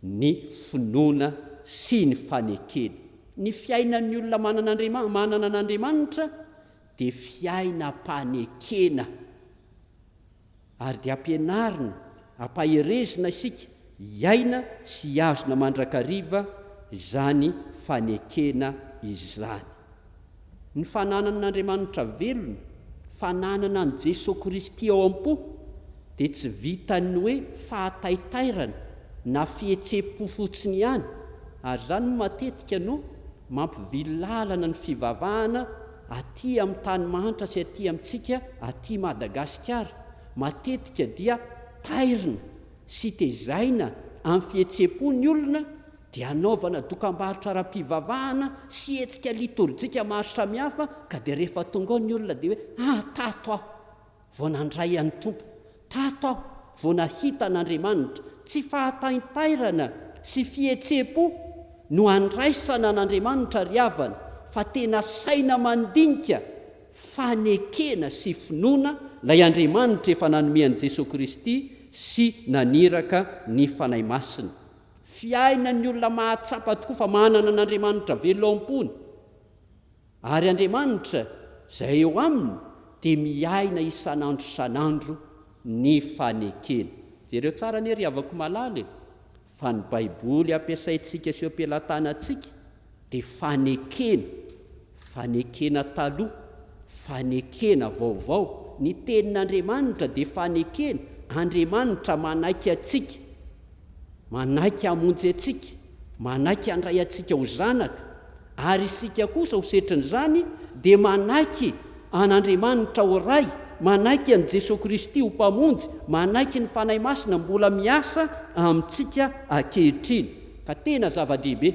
ny finoana sy ny fanekena. Ny fiainan'ny olona manana manana an'Andriamanitra dia fiainam-panekena. Ary dia ampianarina, ampaherezina isika hiaina sy hihazona mandrakariva izany fanekena izany. Ny fananana an'Andriamanitra velona, fananana an'i Jesoa Kristy ao am-po dia tsy vitan'ny hoe fahataitairana na fihetsem-po fotsiny ihany, ary izany moa matetika no mampivily lalana ny fivavahana aty amin'ny tany mahantra sy aty amintsika aty Madagasikara, matetika dia tairina sy tezaina amin'ny fihetsem-po ny olona dia anaovana dokambarotra ara-pivavahana sy hetsika litorjika maro samihafa ka dia rehefa tonga ao ny olona dia hoe ah tato aho vao nandray an'ny Tompo, tato aho vao nahita an'Andriamanitra. Tsy fahataintairana sy fihetsem-po no andraisana an'Andriamanitra ry havana fa tena saina mandinika fanekena sy finoana ilay Andriamanitra efa nanome an'i Jesoa Kristy sy naniraka ny Fanahy Masina. Fiainan'ny olona mahatsapa tokoa fa manana an'Andriamanitra velona ao am-pony, ary Andriamanitra izay eo aminy dia miaina isan'andro isan'andro ny fanekena. Jereo tsara anie ry havako malala e, fa ny Baiboly ampiasaintsika sy eo am-pelatanantsika dia fanekena, fanekena taloha, fanekena vaovao, ny tenin'Andriamanitra dia fanekena, Andriamanitra manaiky antsika, manaiky hamonjy antsika, manaiky handray antsika ho zanaka, ary isika kosa ho setrin'izany dia manaiky an'Andriamanitra ho Ray, manaiky an'i Jesoa Kristy ho Mpamonjy, manaiky ny Fanahy Masina mbola miasa amintsika ankehitriny. Ka tena zava-dehibe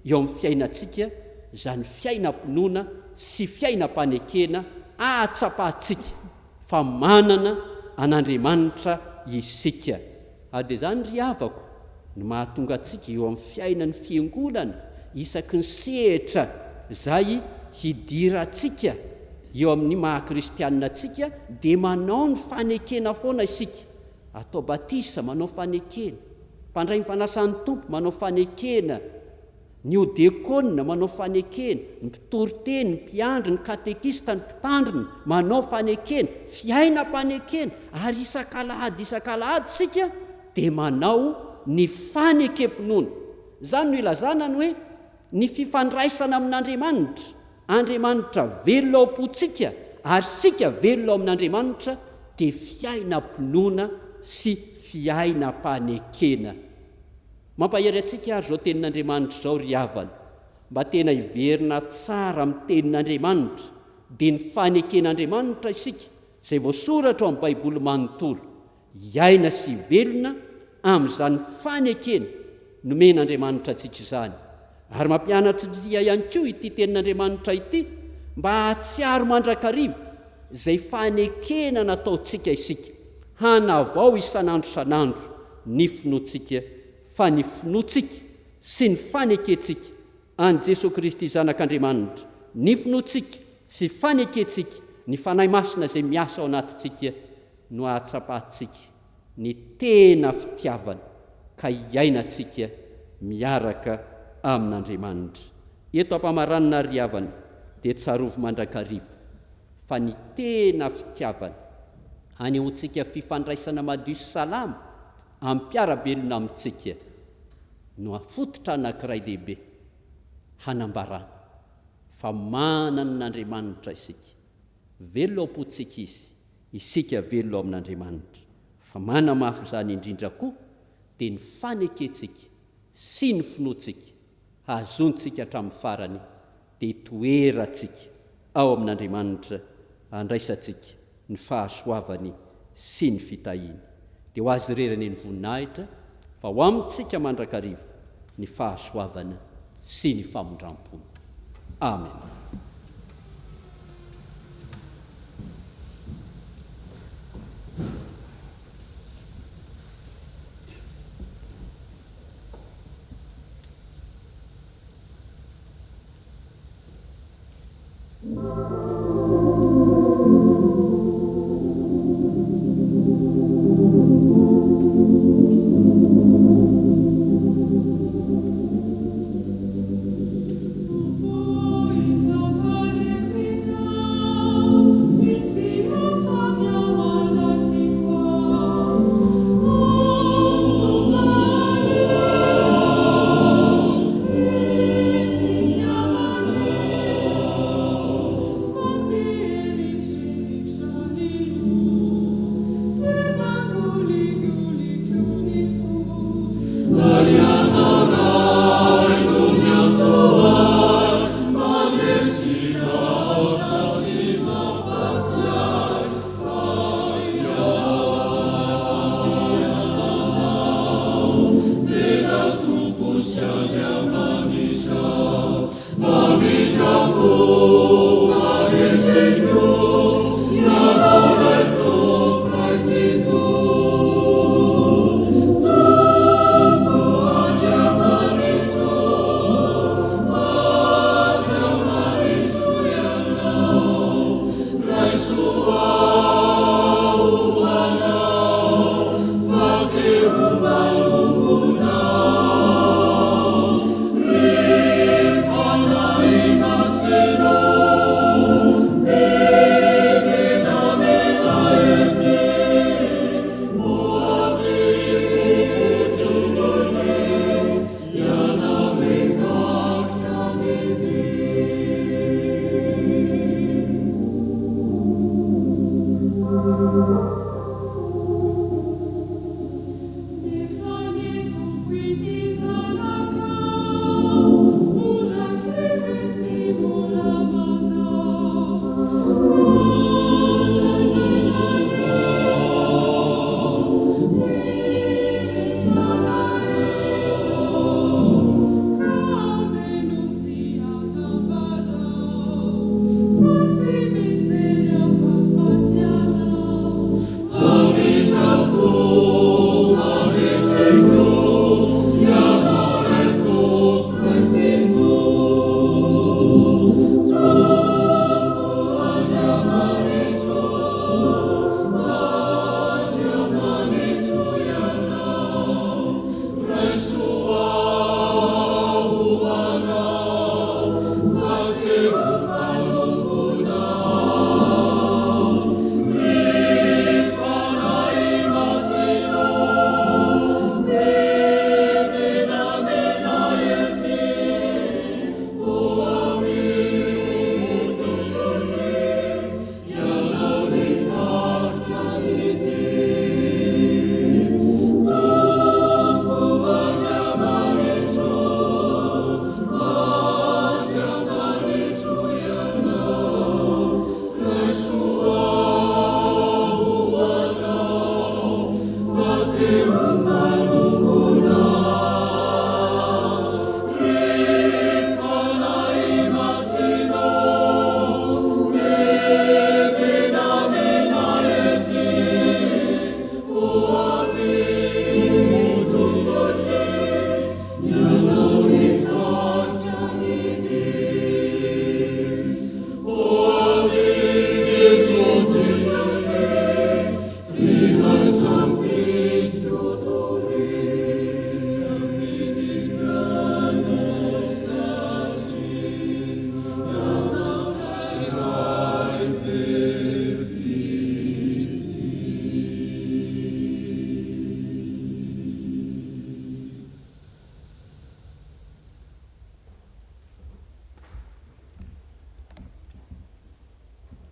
eo amin'ny fiainantsika izany fiainam-pinoana sy fiainam-panekena ahatsapantsika fa manana an'Andriamanitra isika. Ary dia izany ry havako no mahatonga antsika eo amin'ny fiainan'ny Fiangonana isaky ny sehatra izay hidirantsika eo amin'ny maha-kristianina antsika dia manao ny fanekena foana isika. Atao batisa, manao fanekena. Mpandray ny fanasan'ny Tompo, manao fanekena. Ny odiakona, manao fanekena. Ny mpitory teny, ny mpiandry, ny katekista, ny mpitandrina, manao fanekena. Fiainam-panekena. Ary isak'alahady isak'alahady isika dia manao ny fanekem-pinoana. Izany no ilazana ny hoe ny fifandraisana amin'Andriamanitra. Andriamanitra velona ao am-pontsika ary isika velona ao amin'Andriamanitra dia fiainam-pinoana sy fiainam-panekena. Mampahery antsika ary izao tenin'Andriamanitra izao ry havana, mba tena hiverina tsara amin'ny tenin'Andriamanitra, dia ny faneken'Andriamanitra isika izay voasoratra ao amin'ny Baiboly manontolo. Hiaina sy hivelona amin'izany fanekena nomen'Andriamanitra antsika izany. Ary mampianatra antsika ihany koa ity Tenin'Andriamanitra ity mba hahatsiaro mandrakariva izay fanekena nataontsika isika, hanavao isan'andro isan'andro ny finoantsika fa ny finoantsika sy ny fanekentsika an'i Jesoa Kristy Zanak'Andriamanitra, ny finoantsika sy fanekentsika ny Fanahy Masina izay miasa ao anatintsika no ahatsapantsika ny tena fitiavana ka hiainantsika miaraka amin'Andriamanitra. Eto am-pamaranana ry havana dia tsarovy mandrakariva fa ny tena fitiavana anehoantsika fifandraisana madio sy salama amin'ny mpiara-belona amintsika no fototra anankiray lehibe hanambarana fa manana an'Andriamanitra isika. Velona ao am-pontsika Izy, isika velona ao amin'Andriamanitra. Fa manamafy izany indrindra koa dia ny fanekentsika sy ny finoantsika hahazoantsika hatramin'ny farany dia itoerantsika ao amin'Andriamanitra handraisantsika ny fahasoavany sy ny fitahiany. Dia ho Azy irery anie ny voninahitra fa ho amintsika mandrakariva ny fahasoavana sy ny famindram-pony. Amen.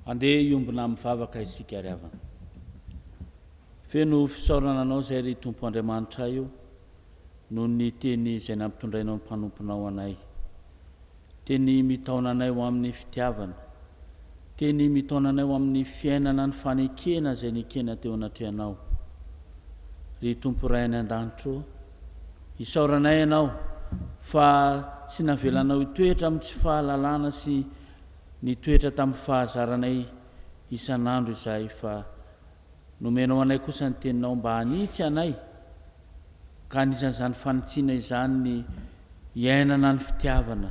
Andeha hiombona amin'ny vavaka isika ry havana. Feno fisaorana Anao izay ry Tompo Andriamanitray o, noho ny teny izay nampitondrainao ny mpanomponao anay. Teny mitaona anay ho amin'ny fitiavana. Teny mitaona anay ho amin'ny fiainana ny fanekena izay nekena teo anatrehanao. Ry Tompo Ray any an-danitra o, isaoranay Ianao fa tsy navelanao hitoetra amin'ny tsy fahalalana sy nitoetra tamin'ny fahazaranay isan'andro izahay fa Nomenao anay kosa ny teninao mba hanitsy anay, ka anisan'izany fanitsiana izany ny hiainana ny fitiavana,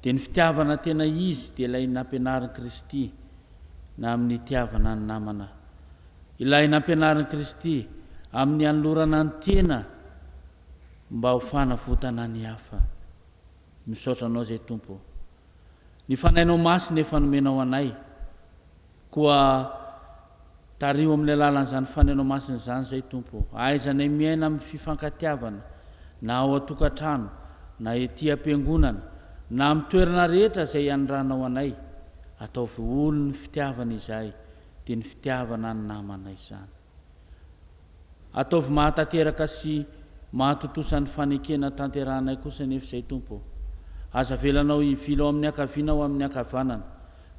dia ny fitiavana tena izy dia ilay nampianarin'i Kristy na amin'ny hitiavana ny namana. Ilay nampianarin'i Kristy amin'ny hanolorana ny tena mba ho fanavotana ny hafa. Misaotra Anao izay Tompo ô. Ny Fanahinao Masina efa nomenao anay, koa tariho amin'ny alalan'izany Fanahinao Masina izany izay Tompo ô. Ahaizanay miaina amin'ny fifankatiavana, na ao an-tokantrano, na ety am-piangonana, na amin'ny toerana rehetra izay anirahanao anay. Ataovy olon'ny fitiavana izahay, dia ny fitiavana ny namana izany. Ataovy mahatanteraka sy mahatontosa ny fanekena tanterahanay kosa anefa izay, Tompo ô. Aza avelanao hivily ao amin'ny ankaviana ho amin'ny ankavanana,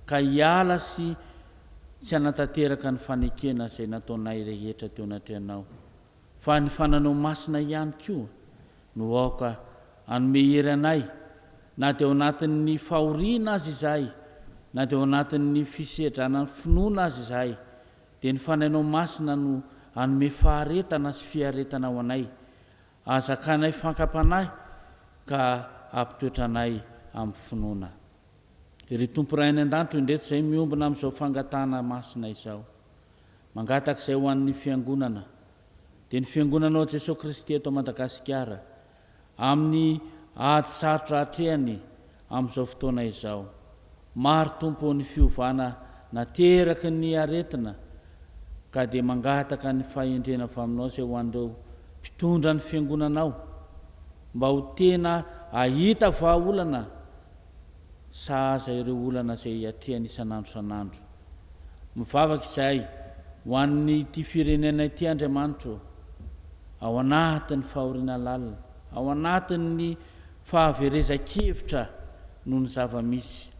ka hiala sy tsy hanatanteraka ny fanekena izay nataonay rehetra teo anatrehanao. Fa ny Fananao Masina ihany koa no aoka hanome hery anay, na dia ao anatin'ny fahoriana aza izahay, na dia ao anatin'ny fisedrana ny finoana aza izahay, Dia ny Fanahinao Masina no hanome faharetana sy fiaretana ho anay, hahazakanay fankam-panahy ka hampitoetra anay amin'ny finoana. Ry Tompo Ray any An-danitra o, indreto izahay miombona amin'izao fangatahana masina izao. Mangataka izay ho an'ny Fiangonana, dia ny Fiangonanao Jesoa Kristy eto Madagasikara, amin'ny ady sarotra atrehany amin'izao fotoana izao. Maro Tompo ô ny fiovana nateraky ny aretina ka dia mangataka ny fahendrena avy aminao izay ho an'ireo mpitondra ny fiangonanao mba ho tena ahita vahaolana sahaza ireo olana izay atrehany isan'andro isan'andro. Mivavaka izahay ho an'ity firenena ity Andriamanitra ô, ao anatin'ny fahoriana lalina, ao anatin'ny fahaverezan-kevitra noho ny zava-misy.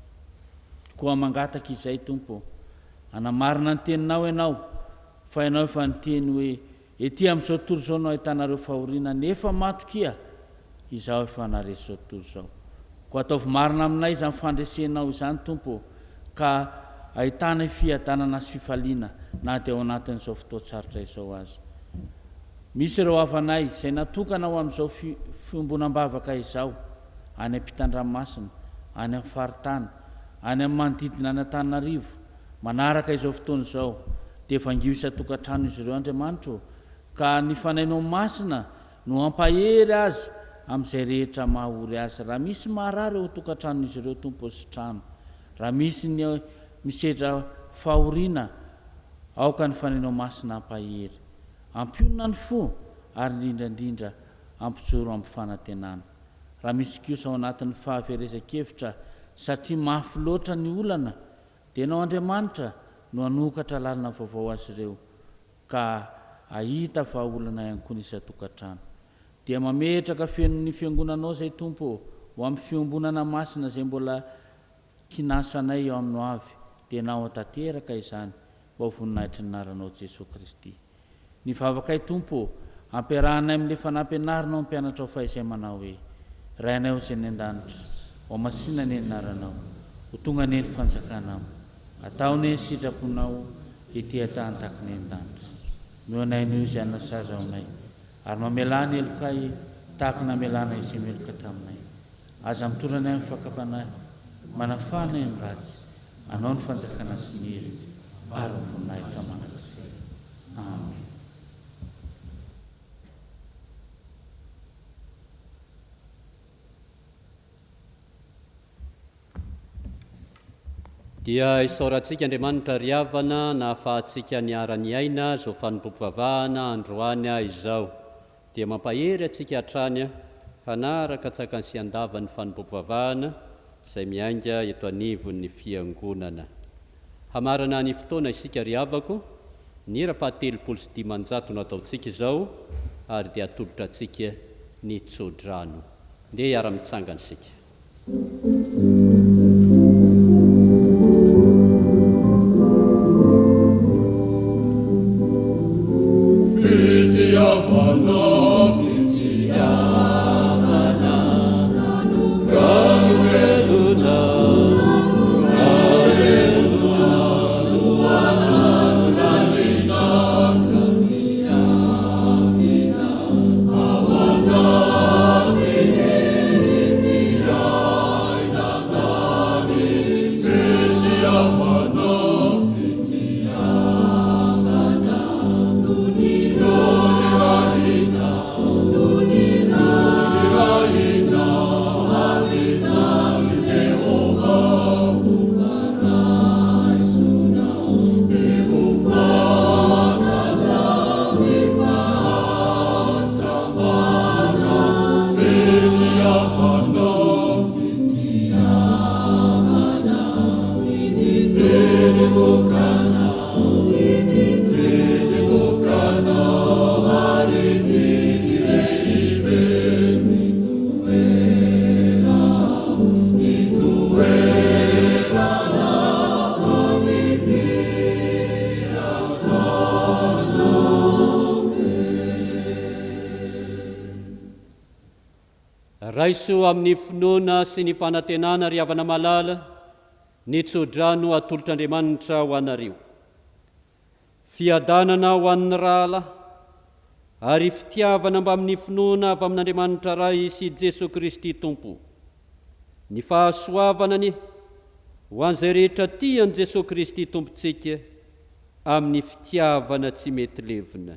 Koa mangataka izay Tompo ô, hanamarina ny teninao Ianao, fa Ianao efa niteny hoe Ety amin'izao tontolo izao no ahitanareo fahoriana, nefa matokia, Izaho efa naharesy izao tontolo izao. Koa ataovy marina aminay izany fandresenao izany, Tompo ô, ka ahitanay fiadanana sy fifaliana na dia ao anatin'izao fotoan-tsarotra izao aza. Misy ireo havanay izay natokana ho amin'izao fiombonam-bavaka izao, any ampitan-dranomasina, any amin'ny faritany, any amin'ny manodidina an'Antananarivo, Manaraka izao fotoana izao, dia vangio isan-tokantrano izy ireo, Andriamanitra ô, ka ny Fanahinao Masina no hampahery azy amin'izay rehetra maha-ory azy. Raha misy marary ao an-tokantranon'izy ireo, Tompo ô, sitrano. Raha misy ny misedra fahoriana, aoka ny Fanahinao Masina hampahery. Ampionona ny fo, ary indrindra indrindra, ampijoro amin'ny fanantenana. Raha misy kosa ao anatin'ny fahaverezan-kevitra satria mafy loatra ny olana, Dia Ianao Andriamanitra no hanokatra lalana vaovao azy ireo ka hahita vahaolana ihany koa ny isan-tokantrano. Dia mametraka feno ny Fiangonanao izay Tompo ô, ho amin'ny fiombonana masina izay mbola kinasanay eo amin'ny hoavy, dia Ianao hatanteraka izany mba ho voninahitry ny Anaranao Jesoa Kristy. Ny vavakay Tompo ô, ampiarahanay amin'ilay fanampianarinao ny mpianatrao fahizay manao hoe, Rainay ao izay any an-danitra, ho hamasina anie ny anaranao, ho tonga anie ny fanjakanao, atao anie ny sitraponao ety an-tany tahaka ny any an-danitra. Omeo anay anio izay hanina sahaza ho anay, ary mamelà ny helokay tahaka ny namelanay izay meloka taminay. Aza mitondra anay amin'ny fakam-panahy, manafaha anay amin'ny ratsy. Anao ny fanjakana sy ny hery ary ny voninahitra mandrakizay. Amen. Dia isaorantsika Andriamanitra ry havana nahafahantsika niara-niaina izao fanompoam-pivavahana androany izao. Dia mampahery antsika hatrany hanaraka an-tsakany sy an-davany ny fanompoam-pivavahana izay miainga eto anivon'ny Fiangonana. Hamarana ny fotoana isika ry havako, ny hira faha 530 no ataontsika izao ary dia atolotra antsika ny tso-drano. Ndeha hiara-mitsangana isika. Fitiavana, fitiavana, rano velona, Raiso amin'ny finoana sy ny fanantenana, ry havana malala, ny tsodrano atolotr'Andriamanitra ho anareo. Fiadanana ho an'ny rahalahy, ary fitiavana mbamin'ny finoana avy amin'Andriamanitra Ray sy Jesoa Kristy Tompo. Ny fahasoavana anie ho an'izay rehetra tia an'i Jesoa Kristy Tompontsika amin'ny fitiavana tsy mety levona.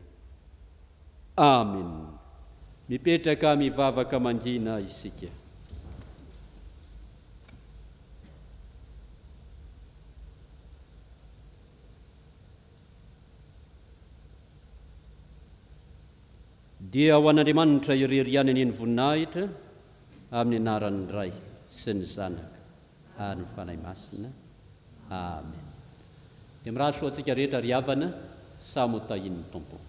Amen. Mipetraka mivavaka mangina isika. Dia ho an'Andriamanitra irery ihany anie ny voninahitra, amin'ny anaran'ny Ray sy ny Zanaka ary ny Fanahy Masina. Amen. Dia mirary soa antsika rehetra ry havana, samy ho tahian'ny Tompo.